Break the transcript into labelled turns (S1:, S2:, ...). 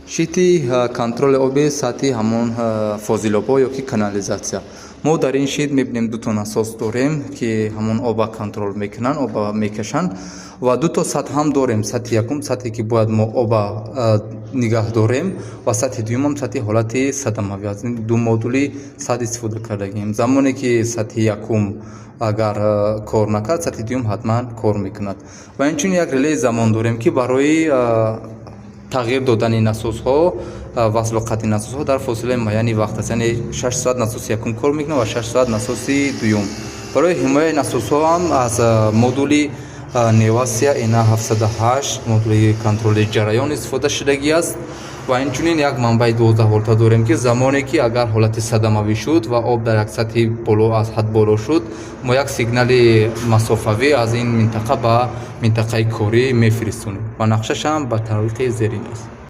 S1: Щити контроли оби сатҳи ҳамон фозилобҳо ё ки канализатсия. Мо дар ин щит мебинем, дуто насос дорем, ки ҳамон оба контрол мекунанд, оба мекашанд, ва дуто сатҳ ҳам дорем. Сатҳи якум, сатҳе ки бояд мо оба нигаҳ дорем, ва сатҳи дуюмам сатҳи ҳолати садамавӣ. Аз ин ду модули сатҳ истифода кардагием. Замоне ки сатҳи якум агар кор накард, сатҳи дуюм ҳатман кор мекунад. Ва инчунин як релеи замон дорем, ки барои тағйир додани насосҳо, васлу қатъи насосҳо дар фосилаи муайяни вақт аст, яъне 6 соат насоси якум кор мекунад ва 6 соат насоси дуюм. Барои ҳимояи насосҳо ҳам аз модули Невасия ина 708, модули контроли ҷараён истифода шудагӣ аст. Ва инчунин як манбаи 12 волта дорем, ки замоне ки агар ҳолати садамавӣ шуд ва об дар як сатҳи боло аз ҳад боло шуд, мо як сигнали масофавӣ аз ин минтақа ба минтақаи корӣ мефиристонем. Ва нақшашам ба тариқи зерин аст.